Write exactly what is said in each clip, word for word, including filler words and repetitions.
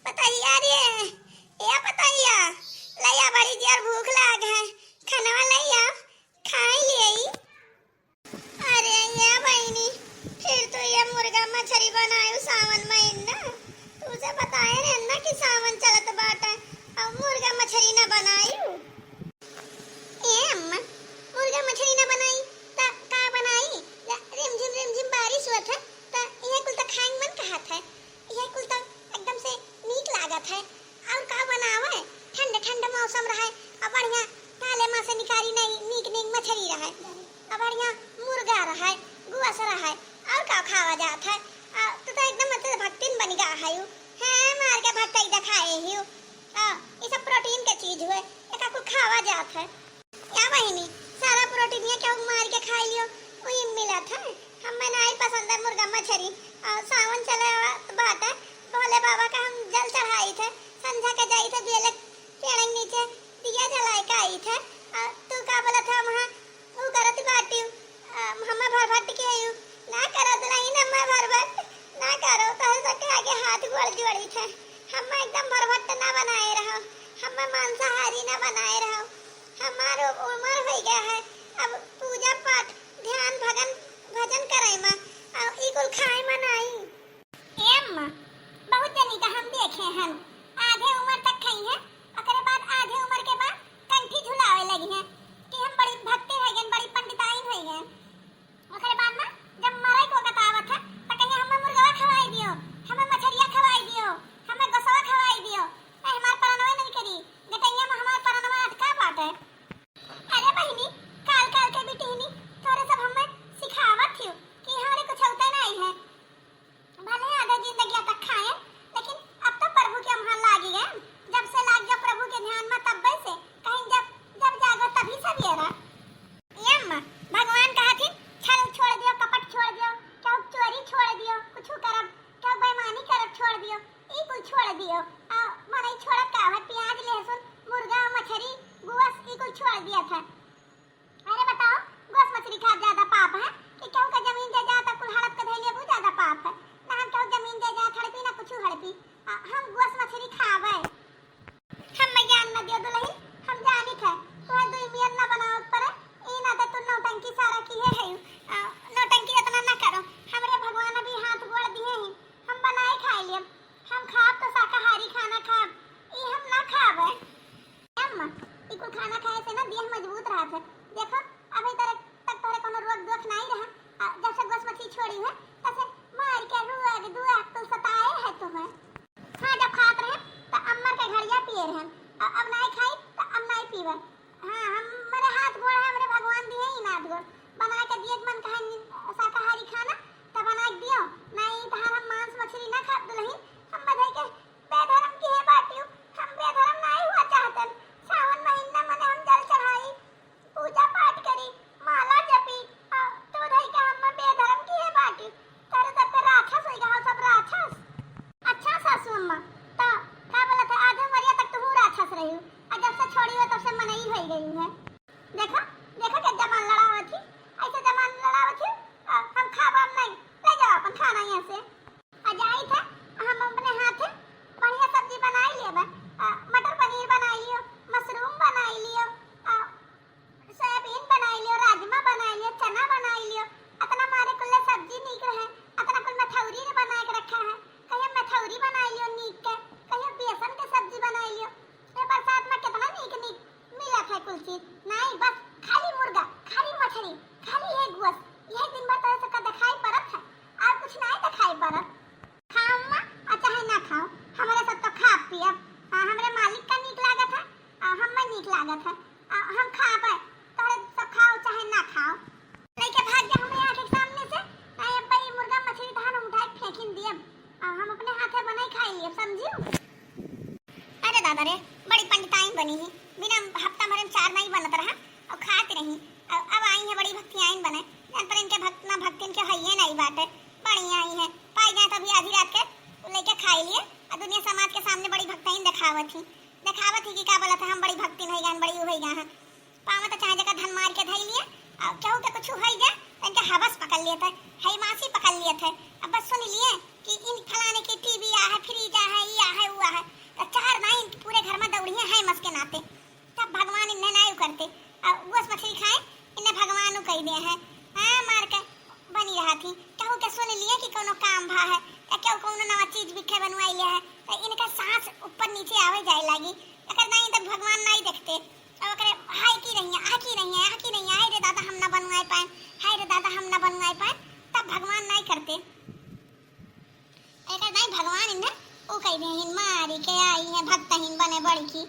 पतैया रे, ए पतैया, लइया, बड़ी जोर भूख लाग है, खनवा लइया, खाई लेई। अरे ए बहिनी, फिर तू ये मुर्गा मछरी बनायू सावन महीना? तुझे बताए रहे ना कि सावन चलत बाटे, अब मुर्गा मछरी ना बनायू। ए अम्मा, मुर्गा मछरी ना बनाई त का बनाई? ला, रिमझिम रिमझिम बारिश होत है, त इहे कुल त खाए मन कहत है। इहे कुल त एकदम से नीक लागत है। और का बनावे? ठंड ठंड मौसम रहे, अब बढ़िया ताले मा से निकारी नहीं, नीक नीक मछरी रहे, अब बढ़िया मुर्गा रहे, गोस रहे, और का खावा जात है? आ, तू तो एकदम मतलब भक्तिन बन गा है। हैं, मार के भक्तई देखाए हियो। आ, ई सब प्रोटीन के चीज हुए, एका कुल खावा जात है। या बहिनी, सारा प्रोटीनिया केहू मार के खाई लियो, उही मिलत है। हम्मे नाई पसंद है मुर्गा मछरी। आ, सावन चले बाटे, भोले बाबा का हम जल चढ़ाई थे, संझा के जाई थे बेले पेड़ के नीचे दिया जलाए के आई थे। आ, तू का बोलत है वहाँ ऊ करत बाटी, आ, हम्मे भरभट के आयु, ना करो दुलहिन हम्मे भरभट, ना करो, तोहरे सबके आगे हाथ गोड़ जोड़ी थे। हम्मे एकदम भरभट ना बनाए रहो, हम्मे मांसाहारी ना बनाए रहो। हमार उम्र हो गया है, अब पूजा पाठ, ध्यान, भगन, भजन करे मा, आ, ई कुल खाए मा नाई। ए अम्मा, बहुत जनी का हम देखे हन, आधे उम्र तक खाई हैं, ओकरे बाद आधे उम्र के बाद कंठी झुलावे लगी हैं कि हम बड़ी भक्ति हो गए, बड़ी पंडिताइन हो गए। ओकरे बाद ना जब मरे को कतावत है, त कहिए, "हमें मुर्गवा खवाई दियो, हमें मछरिया खवाई दियो, हमें गोसवा खवाई दियो।" ए, हमार परनवे नहीं करी, गटैया में हमार परनवा अटका बाटे। अरे बहिनी, काल काल के बिटिहनी, तोरे सब हमें सिखावत हियो कि हमरे कुछ होते नहीं है। भले आधा जिंदगिया तक खाए, लेकिन अब तो प्रभु के वहाँ लागी गए। जब से लाग गया प्रभु के ध्यान में, तब्बे से कहीं जब, जब जागो तभी सवेरा। ए अम्मा, भगवान कहथिन, "छल छोड़ दियो, कपट छोड़ दियो, केहू चोरी छोड़ दियो, कुछ करब, केहू बेईमानी करब छोड़ दियो, ई कुल छोड़ दियो।" आ मनई छोड़त का है? प्याज, लहसुन, मुर्गा, मछरी, गोस, ई कुल छोड़ दिया था। अरे बताओ, गोस मछरी खाब ज्यादा पाप है कि केहू के जमीन जायदाद कुल हड़प के धइले, वो ज्यादा पाप है? ना हम केहू जमीन जायदाद हड़पी, ना कुछ हड़पी। आ, हम गोस मछरी खावे। हम ज्ञान न दियो दुलही, हम जानी थे, तोहे दुई मियन न बनावे पड़े। ई ना तो तू नौटंकी सारा की है, है। आ, नौटंकी इतना ना करो, हमरे भगवान अभी हाथ गोड़ दिए हैं, हम बनाए खाए लिए। हम खाब तो शाकाहारी खाना खाब, ई हम ना खावे। अम्मा, ई कुल खाना खाए से ना देह मजबूत रहत है। देखो, अभी तक, तक तोहरे कोनो रोग दोख नाई रहा। आ, जब से गोस मछली छोड़ी है, तब से मार के रोग दुख कुल सताए है तुम्हें। हाँ, जब खात रहे, त अम्मर के घड़िया पिए रहे। आ, अब नाई खाई, त अब नाई पीवे। हाँ, हमरे हाथ गोड़ है, हमरे भगवान दिए ही ना हाथ गोड़। बना के दिए मन कहे नि-, शाकाहारी खाना, त बना के दियो। नाई, त हम मांस मछली ना खाब दुलही, हम बधाई के बेधर्म की है बाटियो, हम बेधर्म नाई हुआ चाहतन। सावन महीना मने हम जल चढ़ाई, पूजा पाठ करी, माला जपी, आ, तो धई के हम बेधर्म की है बाटियो। तोरे सब के राक्षस होई गया, सब राक्षस। अच्छा सासू अम्मा, त का बोलत है, आधे उमरिया तक तू राक्षस रही, आ जब से छोड़ी हो तब से मनई होई गई है। देखो, देखो के जबान लड़ावत ही, ऐसे जबान लड़ावत ही, आ, हम खाब हम नहीं, ले जाओ अपन खाना यहाँ से। आ जाई थे, हम अपने हाथे बढ़िया सब्जी बनाई लेबे। आ, मटर पनीर बनाई लियो, मशरूम बनाई लियो, आ, सोयाबीन बनाई लियो, राजमा बनाई लियो, चना बनाई लियो। अतना मारे कुल्ले सब्जी नीक रहे, अतना कुल मथौरी रे बनाए के रखा है। कहियो मथौरी बनाई लियो नीक के, कहियो बेसन के सब्जी बनाई लियो। ये बरसात में कितना नीक नीक मिलत है कुल चीज। नहीं, बस खाली मुर्गा, खाली मछली, खाली ये गोस, यही दिन भर तोरे सबका दिखाई पड़त है, और कुछ नहीं दिखाई पड़त। खाओ अम्मा, आ चाहे ना खाओ, हमारे सब तो खा पियब। हाँ, हमरे मालिक का नीक लागत है, आ हमें नीक लागत है, आ हम खाबे, तोरे सब खाओ चाहे ना खाओ। लइके भाग जा हमें आँख के सामने से, नहीं अब भाई मुर्गा मछली तो हम उठाई फेंकिन दियब, आ हम अपने हाथे बनाई खाई लियब, समझियो? अरे दादा रे, बड़ी पंडिताइन बनी ही, बिना हफ्ता भर में चार नहीं बनत रहा, और खात रही, और अब आई है बड़ी भक्तियाइन बने, जान पर इनके भक्त ना भक्तिन के हइये नहीं बाटे, बड़ी आई है, पाई जाए तभी आधी रात के लइके खाई लिए, और दुनिया समाज के सामने बड़ी भक्तियाइन दिखावत ही, दिखावत ही कि का बोलत है, हम बड़ी भक्तिन होई गए, बड़ी होई गए हैं। पावत चाहे जगह धन मार के धई लिए, और केहू के कुछ होई जाए, तो इनके हवस पकड़ लिए थे, हईमासी पकड़ लिए थे। अब बस सुन लिए कि इन फलाने के टीवी आ है, फ्रिज आ है, ई आ है, ऊ आ है, लगी। एकर दाई तक भगवान नाई देखते। अब ओकरे हाय की रहिया, आ की रहिया, आ की रहिया, हाय रे दादा, हम ना बनवाए पाए, हाय रे दादा, हम ना बनवाए पाए, तब भगवान नाई करते। एकर दाई भगवान इन्हें ऊ कह दे हिन, मारी के आई है भक्तहीन बने बड़की।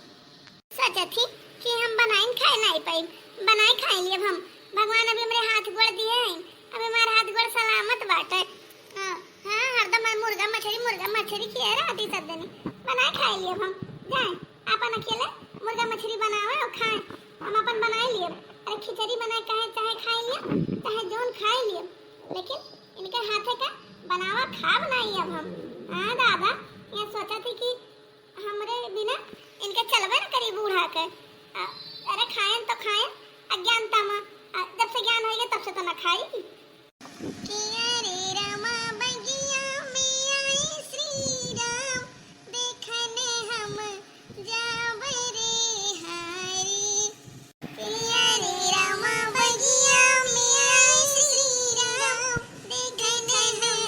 सोचत ही कि हम बनाइन खाए नाई पाई, बनाए खाए लिए अब हम। भगवान अभी हमरे हाथ गोड़ दिए हैं, अभी हमारे हाथ गोड़ सलामत बाटे। हाँ, हाँ, हरदम हम मुर्गा मछरी, मुर्गा मछरी किए रहती सब जनी। बनाए खाए लिए अब हम। जाए, अपन अकेले मुर्गा मछरी बनावे और खाए। हम अपन बनाए लिए। अरे खिचड़ी बनाए कहे चाहे खाए लिए, चाहे जौन खाए लिए। लेकिन इनके हाथे का बनावा खाब नाई अब हम। हाँ दादा, ये सोचत ही कि हमरे बिना इनके चलबे न करी बूढ़ा के। अ-, अरे खाएन तो खाएन, अज्ञानता में। अ, जब से ज्ञान होइगे तब से तो न खाई। किया रे रामा बगिया में आई श्री राम, देखने हम जाबे रे हारी। किया रे रामा बगिया में आई श्री राम, देखने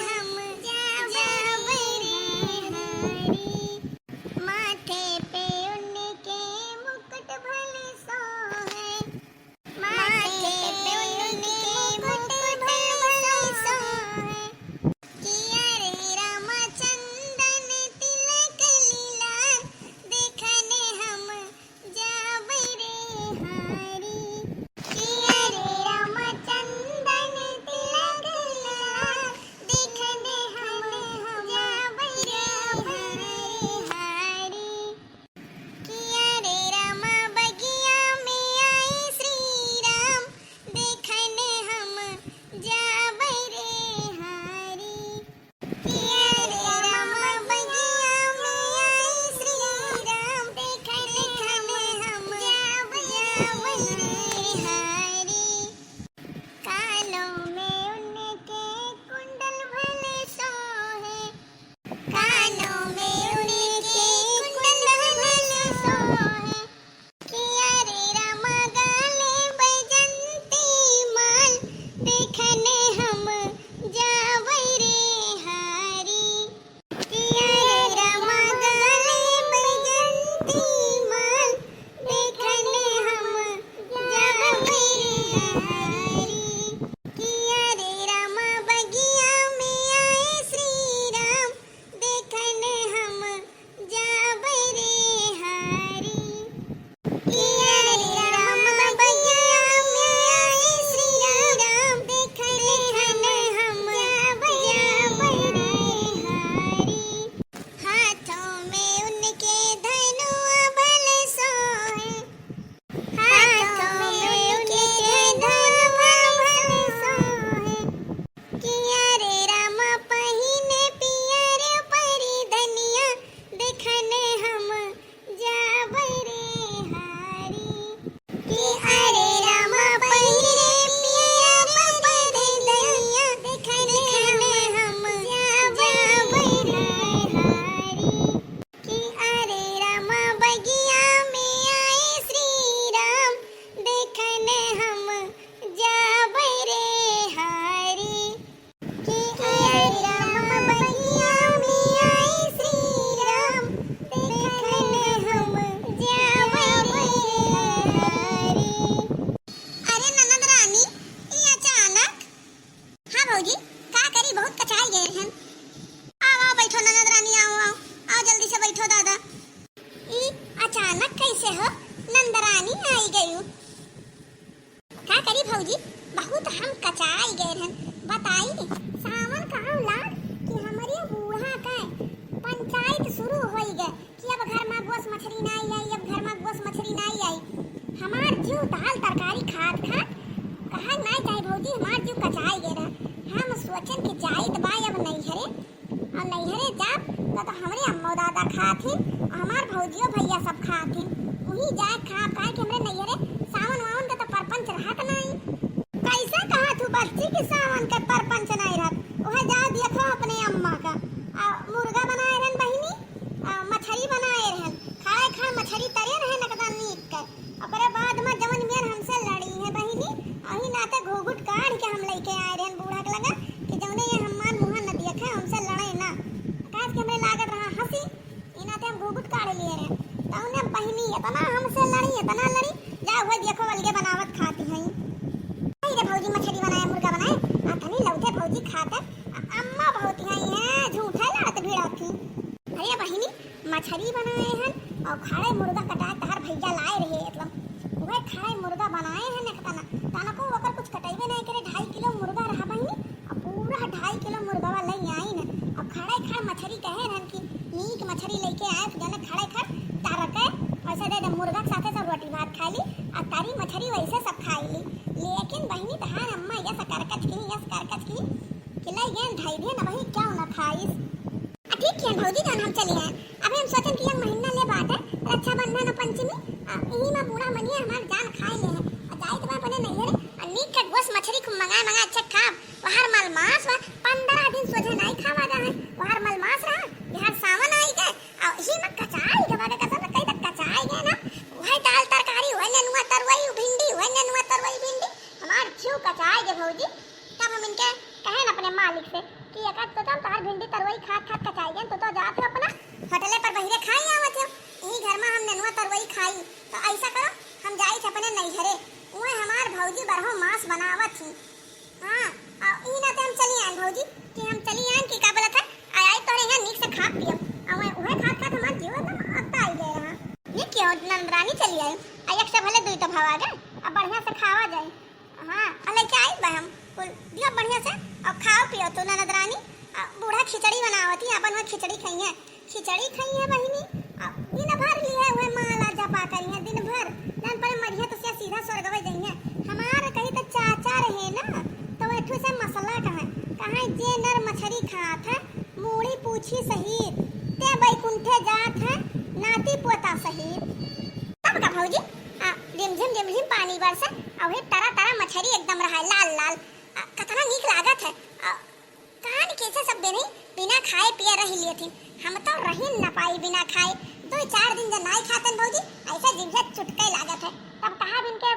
हम जाबे रे हारी। माथे पे उनके मुकुट भले सोहे, माथे पे उनके मुकुट भले सोहे। किया रे रामा चंदन तिलक लीलार, देखने हम जाबे रे हारी। किया रे रामा चंदन तिलक लीलार, देखने हम जाबे रे हारी। किया रे रामा बगिया में आई श्री राम, देखने हम जाबे रे हारी। किया रे रामा बगिया में आई श्री राम, देखने हम जाबे रे हारी। कानों में उनके कुंडल भले सोहे, कानों में उनके कुंडल भले सोहे। किया रे रामा गाले बैजंती माल, देखने हम जाबे रे हारी। किया रे रामा गाले बैजंती माल, देखने हम जाबे रे हारी। किया रे रामा बगिया में आए श्री राम, देखने हम जाबे रे हारी। किया रे रामा बगिया में आए श्री राम, देखने हम जाबे रे हारी। हाथों में उनके धनुआ भले सोहे, हाथों में उनके धनुआ भले सोहे। किया रे रामा पहिने पियर परिधनिया, देखने हम जाबे रे हारी। किया रे रामा पहिने पियर परिधनिया, देखने हम जाबे रे हारी। किया रे रामा बगिया में आए श्री राम, देखने हम जाबे रे हारी। किया रे रामा बगिया में आए श्री राम, देखने हम जाबे रे हारी। अरे ननद रानी, ई अचानक हाँ भौजी, का करी, बहुत कचाई गए रहन। आओ, आओ, बैठो ननद रानी, आओ, आओ, आओ, जल्दी से बैठो दादा। ई अचानक कैसे हो नंद रानी आई गयू? का करी भौजी, बहुत हम कचाई गए रहन। बताई, सावन का लाग कि हमरे बूढ़ा के पंचायत शुरू होई गए। कि अब घर मा गोस मछरी नाई आई, अब घर मा गोस मछरी नाई आई। हमार जीव दाल तरकारी खात खात कहा नाई जाई भौजी, हमार जीव कचाई गए रहा। हम सोचन कि जाइत बा अब नैहरे, और नैहरे जाब तो, तो हमरे अम्मो दादा खात ही, और हमार भौजियो भैया सब खात ही। वही जाए खा खाए कि हमरे नैहरे सावन वावन के तो परपंच रहत नाई। कैसे कहा तू बच्ची कि सावन के परपंच नाई रहत? वह जाओ देखो अपने अम्मा का, आ, मुर्गा बनाए रहन बहिनी, आ, मछरी बनाए रहन, खाए खाए मछरी तरे रहन एकदम नीक के। ओकरे बाद में जवन मेर हमसे लड़ी है बहिनी, अही नाते घूघुट काढ़ के हम लेके आए रहन बूढ़ा के लगा कि जौने ये हमार मुँह न देखे, हमसे लड़े ना। काहे कि हमरे लागत रहा हंसी, ई नाते हम घूघुट काढ़ लिए रहन। तौने एतना लड़ी, जा उहे देखो अलगे बनावत खाती हई। अरे भौजी मछरी बनाए, मुर्गा बनाए, आ तनी लौटे भौजी खाते। अम्मा बहुत हई हैं, झूठे लड़त भिड़त थी। अरे बहिनी, मछरी बनाए हन अउर खड़े मुर्गा कटाए तहार भैया लाए रहे, मतलब उहे खड़े मुर्गा बनाए हन एक तना, तनको ओकर कुछ कटइबे नहीं करे, ढाई किलो मुर्गा रहा बहिनी, अउर पूरा ढाई किलो मुर्गवा लइ आइन, अउर खड़े खड़ मछरी कहे रहन कि नीक मछरी लइके आए, तो जाने खड़े खड़ तार के पैसा दे दे, मुर्गा के साथे सब रोटी भात खाइ ली, अउर तारी मछरी वैसे सब खाइ ली। लेकिन बहिनी तहार अम्मा यस करकच की, यस करकच की, कि लइ गए धइ दिए ना बहिनी, क्यों ना खाइस। आ, ठीक है भौजी जान, हम चली आए। अभी हम सोचन कि यह महीना ले बाटे रक्षाबंधन और पंचमी, आ, इही में बूढ़ा मनिया हमार जान खाए ले है। आ, जाइत बा अपने नैहरे, आ, नीक के गोस मछरी खूब मंगाए, मंगाए, अच्छा खाब। वहार मलमास बा, पंद्रह दिन सोझे नाई खावा जा है। वहार मलमास रहा, बिहार सावन आई गए, आ, इही में कचाई गवा के कसम से कही त कचाई गए ना। वही दाल तरकारी, वही नेनुआ तरवई, भिंडी, वही नेनुआ तरवई, भिंडी। हमार जीव कचाई गए भौजी। तब हम इनके कहेन अपने मालिक से कि "एका तो हम तोहार भिंडी तरवई खात खात कचाई गए, तो, तो जात हो अपना होटले पर बहिरे खाई आवत हो, यही घर में हम नेनुआ तरवई खाई। तो ऐसा करो, हम जाई थे अपने नैहरे, उहे हमार भौजी बरहो मांस बनावत ही।" हाँ, आ, ई नाते हम चली आएन भौजी, कि हम चली आएन कि का बोलत है, आ, आई तोरे यहाँ नीक से खा पियब। आ, उहे, उहे खात खात हमार जीव एकदम अकता आई गए रहा। ये क्यों ननद रानी चली आई, आ, एक से भले दुई तो भवा गए, अब बढ़िया से खावा जाए। हाँ, आ लइके आइल बा हम। कुल दियो बढ़िया से, अउर खाओ पियो तू ननद रानी। आ, बूढ़ा खिचड़ी बनावत ही, अपन वह खिचड़ी खइहे, खिचड़ी खइहे बहिनी। आ, दिन भर लिहे हुए माला जपा करिहे, दिन भर। जान पड़े मरिहे तो सीधा स्वर्गवे जइहे। हमार कही तो चाचा रहे ना, तो वह ठू से मसला कहे, कहे जे नर मछरी खात है, मूड़ी पूछी सहित, ते बैकुंठे जात है, नाती पोता सहित। तब का भौजी, आ, रिमझिम रिमझिम पानी बरसे, अउर वही तरा तरा मछरी एकदम रहा लाल लाल। आ, कतना नीक लागत है। आ, कहानी कैसे सब बेनही बिना खाए पिए रह लिए थे। हम तो रही न पाई बिना खाए। दो चार दिन जब नाई खातन भौजी, ऐसे जिभे चुटके लागत है। तब कहा बिन के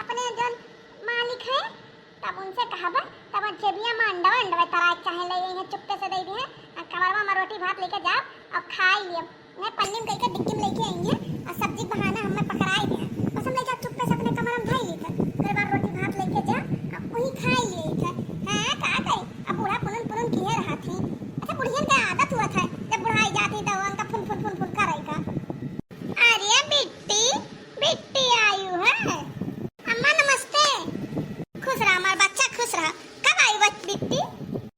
अपने जौन मालिक है, तब उनसे कहबे, तब जेबिया में अंडवा, अंडवा तराए चाहे ले, यहीं चुप्पे से दे दिए, आ कमरवा में रोटी भात लेके जाओ और खाई लियो। मैं पन्नी में कइके डिक्की में लेके आई है और सब्जी के बहाना हमें पकड़ाई दे। बस हम लेके चुप्पे से अपने कमरा में धई ली थे। फिर बार रोटी भात लेके जा, अब वही खाई लिए थे। हाँ, का करी? अब बूढ़ा पुनन पुनन किए रहा थी। अच्छा, बुढ़ियन के आदत हुआ था, जब बुढ़ाई जाती तो उनका फुन फुन फुन फुन करे का। अरे बिट्टी, बिट्टी आयु है। अम्मा नमस्ते। खुश रहा हमार बच्चा, खुश रहा। कब आई बच-, बिट्टी?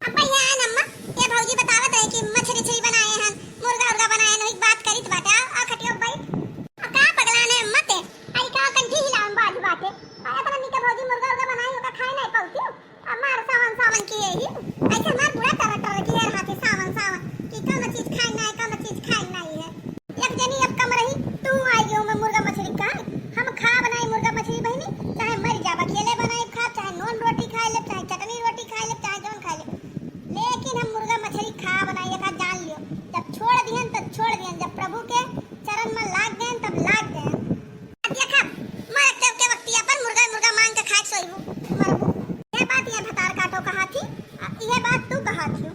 अब्बा यहाँ आन अम्मा, ये भौजी बतावत रहे कि मछरी छरी बनाए हन, मुर्गा उर्गा बनाए हन, वही बात करित बाटे। आओ, आओ खटिया पे बैठ। आ का पगलाने अम्मा ते? आई का कंठी हिलावन बाज बाटे। आ इतना निके भौजी मुर्गा उर्गा बनाई, ओका खाए नहीं पाउती। हमार सावन सावन की यही, ऐसे हमार पूरा टर टर की है हाथी सावन सावन, कि कौन चीज खाए ना है, कौन चीज खाए ना है। एक जनी अब कम रही, तू आई गयो मैं मुर्गा मछली खाए। हम खाब नहीं मुर्गा मछली बहिनी, चाहे मर जाब, अकेले बनाई खाब, चाहे नॉन रोटी खाए लेब, चाहे चटनी रोटी खाए लेब, चाहे जौन खाए लेब, लेकिन हम मुर्गा मछली खाब नहीं, एका जान लियो। जब छोड़ दिहन तब छोड़ दिहन, जब प्रभु के चरण में लाग गए तब लाग गए। अब देखब, मरत जब के वक्तिया पर मुर्गा, मुर्गा मांग के खाए सोइबू, मरबू। ये बात ये भतार काटो कहा थी, आ, ये बात तू कहा थी।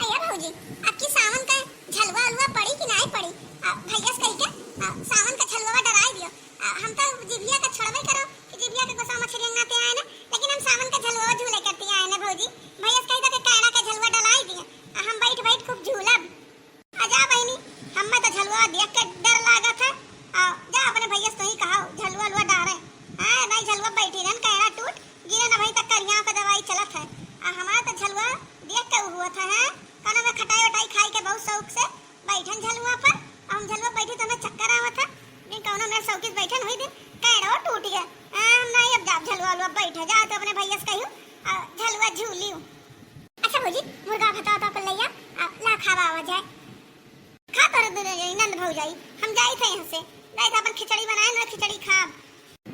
अये भौजी, अब की सावन का झलुआ अलुआ पड़ी कि नाई पड़ी? आ, भैया से कही के, आ, सावन का झलुआ डराई दियो। आ, हम तो जिभिया का छोड़बे करो कि जिभिया के गोसा मछरी अंगाते आए ना, लेकिन हम सावन का झलुआ झूले करती आए ना भौजी। भैया से कही तो के कैड़ा के झलुआ डलाई दिए, आ, हम बैठ बैठ खूब झूलब। आ जा बहिनी, हम्मे तो झलुआ देख के डर लागत है। आ जा अपने भैया से तोही कहाओ, झलुआ अलुआ डारे। हाँ, नहीं झलुआ बैठी रहन, कैड़ा टूट, गिरे न भई तक करियाव के दवाई चलत है। आ हमार तो झलुआ देख के हुआ था, हैं? कौनो में खटाई वटाई खाई के बहुत शौक से बैठन झलुआ पर। आ हम झलुआ बैठी तो हमें चक्कर आवत है। दिन कौनो में शौक से बैठन हुई दिन कैड़ो टूट गया। आ, हम नहीं अब जाब झलुआ अलुआ बैठे, जा तो अपने भैया से कहियो, आ, झलुआ झूलियो। अच्छा भौजी, मुर्गा भतवा तो अपन लइया, आ, ला खावा आवा जाए। खा तोरे दुनो जनी नंद भौजाई, हम जाई थे यहाँ से, जाई थे अपन खिचड़ी बनाए ना, खिचड़ी खाब।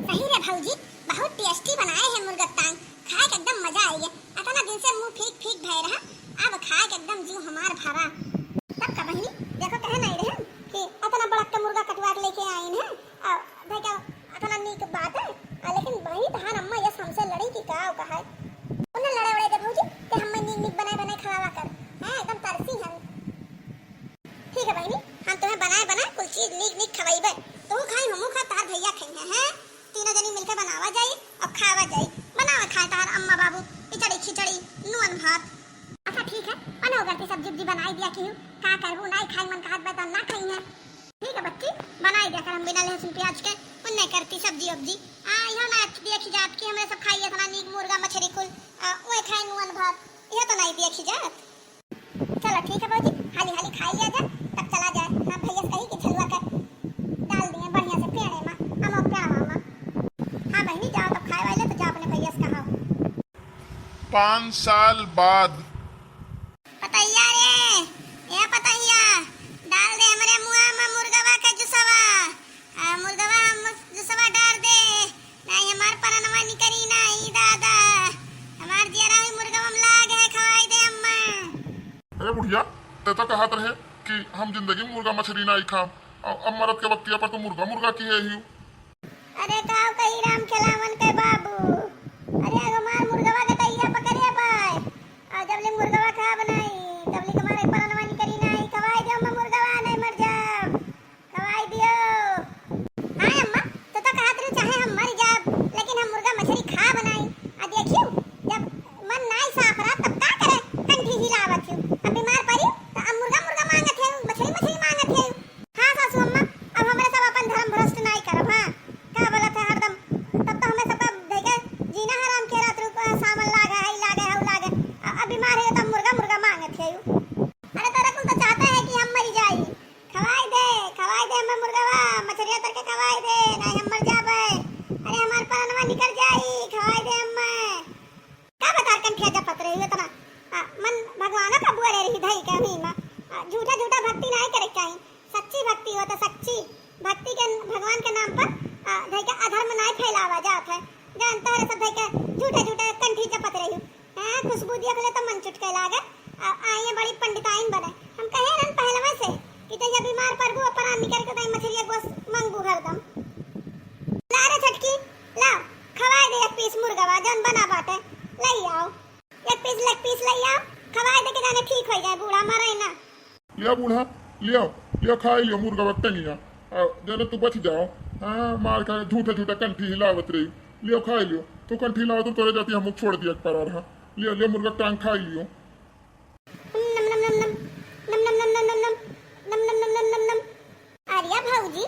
सही रे भौजी, बहुत tasty बनाए हैं मुर्गा टांग, खाए के एकदम मजा आई गया। इतना दिन से मुंह फीक फीक भय रहा, अब खाए के एकदम जीव हमार भरा। तब का बहिनी, देखो कहे नहीं रहे कि इतना बड़ा के मुर्गा कटवा के लेके आइन है, आ, भाई का इतना नीक बात है, आ, लेकिन वही तहार अम्मा यस हमसे लड़ी कि का कहा है। उन्हें लड़े उड़े दे भौजी, ते हमें नीक नीक बनाए बनाए खवावा कर। हैं, एकदम तरसी हम। ठीक है बहिनी, हम तुम्हें बनाए बनाए कुल चीज नीक नीक खवाइबे। तू खाई, हमू खा, तार भैया खाई है, हैं? तीनों जनी मिलके बनावा जाई, अब खावा जाई। बनावे खाए तार अम्मा बाबू खिचड़ी, खिचड़ी, नून भात। अच्छा ठीक है, मने ओकर की सब्जी उब्जी बनाई दिया कि का करबू, नाई खाई मन कहत बा त ना खाई है। ठीक है बच्ची, बनाई दिया कर, हम बिना लहसुन प्याज के उन्ने करती सब्जी उब्जी। आ, इहो ना देखी जात कि हमरे सब खाई इतना नीक मुर्गा मछरी कुल, आ, उहे खाई नून भात, इहो तो नाई देखी जात। चलो ठीक है भौजी, हाली हाली खाई लिया जा, तब चला जाए। हाँ, भैया से कही कि झलुआ के डाल दिए बढ़िया से पेड़े में, अमो पेड़वा में। हाँ बहिनी, जाओ तब खाए वाले तो जाओ अपने भैया से कहो। पाँच साल बाद। पतैया रे, ए पतैया, डाल दे हमरे मुआ में मुर्गवा के जुसवा। आ, मुर्गवा हम जुसवा डाल दे। नाहीं हमार परनवा निकरी नाहीं दादा, हमार जियरा हुई मुर्गवा में लाग है, खवाई दे अम्मा। अरे बुढ़िया, ते तो कहत रहे कि हम जिंदगी में मुर्गा मछली नाहीं खाम, अ-, अब मरद के बक्तिया पर तो मुर्गा मुर्गा की है ही। अरे काव कही राम खेलावन के बाबू, अरे अगो मार मुर्गवा के तैया पकड़े पाए, आ जब ले मुर्गवा खाब नाहीं, तब ले हमारे परनवा निकरी नाहीं, खवाई दे अम्मा मुर्गवा, नाहीं मर जाब। खवाई दियो। हाँ अम्मा, तू तो कहत रही चाहे हम मर जाब, लेकिन हम मुर्गा मछली खाब नाहीं। आ देखियो, जब मन नाहीं साफ रहा तब का करे, कंठी हिलावत हियो। अब बीमार पड़ी तो अब मुर्गा मुर्गा मांगत है, मछली मछली मांगत है। हाँ सासू अम्मा, अब हमरे सब अपन धर्म भ्रष्ट नाहीं करब, हाँ? का बोलत है हरदम, तब तो हमें सबका देखे जीना हराम के रात रुक, आ, सावन लागे, हई लागे, हऊ लागे। आ, अब बीमार है तब मुर्गा मुर्गा मांगत है। अरे तोरा कुल तो चाहता है कि हम मर जाई। खवाई दे, खवाई दे हमें मुर्गवा, मछरिया तर के खवाई दे, नाहीं हम मर जाबे। अरे हमार परनवा निकल जाई, खवाई दे हमें। का बता कंठिया जपत रही हो इतना? आ, मन भगवानों का बुआ रही धई के हुई माँ। आ, झूठा झूठा भक्ति नाहीं करे के चाही। सच्ची भक्ति हो तो सच्ची भक्ति के भगवान के नाम पर, आ, धई के अधर्म नाहीं फैलावा जात है। जान तोहरे सब धई के झूठा झूठा कंठी जपत रही हो। हाँ, खुशबू दिया बोले तो मन चुटके लागे। आ, आई है बड़ी पंडिताइन बने। हम कहे रहन पहलवा से कि जहिया बीमार पड़बू और परान निकल के तई मछरिया गोस मंगबू हरदम। ला रे छटकी, ला, खवाए दे एक पीस मुर्गवा जौन बना बाटे। लई आओ, एक पीस लेग पीस लई आओ, खवाए दे के जाने ठीक हो जाए, बूढ़ा मरे ना। लिया बूढ़ा, लिया, लिया खाई लियो मुर्गवा के टंगिया। आ, जने तू बच जाओ। हाँ, मार खा झूठा झूठा कंठी हिलावत रही। लियो खाई लियो, तू कंठी हिलावत रही, तोरे जाती हम छोड़ दिया पर रहा। लियो, लियो मुर्गा टांग खाई लियो। नम, नम, नम, नम। नम, नम, नम, नम, नम, नम। नम, नम, नम, नम, नम, नम। अरे भौजी,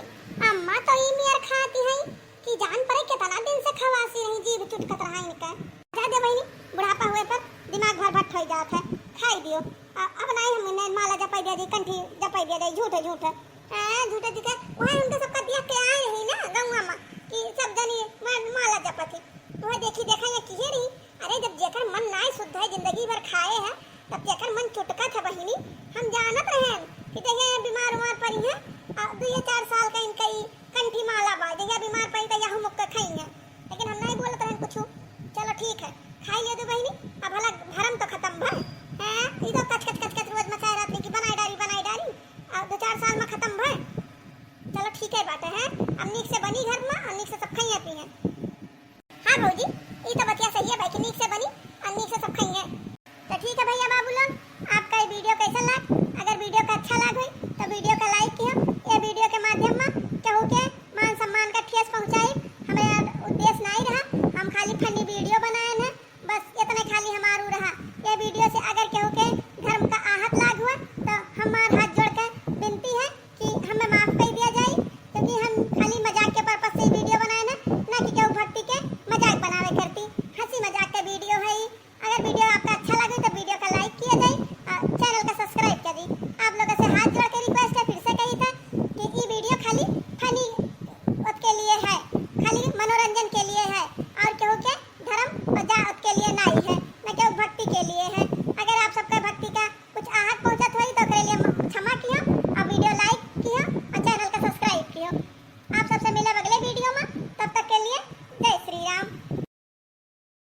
अम्मा तो ई मियर खाती हैं कि जान पड़े कितना दिन से खवासी रही, जीभ चुटकत रहा इनका। जा दे बहिनी, बुढ़ापा हुए पर दिमाग भर भट्ट हो जात है। खाई दियो। आ, अब नाहीं हम इन्हें माला जपाई दिया जी, कंठी जपाई दिया जाए, झूठे झूठे। हाँ, झूठे झूठे। वहाँ उनके सबका देख के आए रही ना गौवा में कि सब जनी मा-, माला जपत ही। वह देखी देखा ये किहे रही। अरे जब जेकर मन नाहीं शुद्ध है, जिंदगी भर खाए है, तब जेकर मन चुटकत है बहिनी। हम जानत रहेन कि जहिया बीमार उमार पड़ी है, आ, दुइये चार साल का इनका ई कंठी माला बा, जहिया बीमार पड़ी त यहू मुक्का खाई है। लेकिन हम नाहीं बोलत रहेन कुछ। चलो ठीक है, खाई ले दो बहिनी। अब भला भरम तो खत्म भय। हैं, ई तो कच कच कच कच रोज मचाए रहत रही कि बनाई डारी, बनाई डारी। आ, दो चार साल में खत्म भय। चलो ठीक है बात है, अब नीक से बनी घर में और नीक से सब खाइए पिए। हाँ भौजी, ई तो बतिया सही है भाई कि नीक से बनी और नीक से सब खाइए।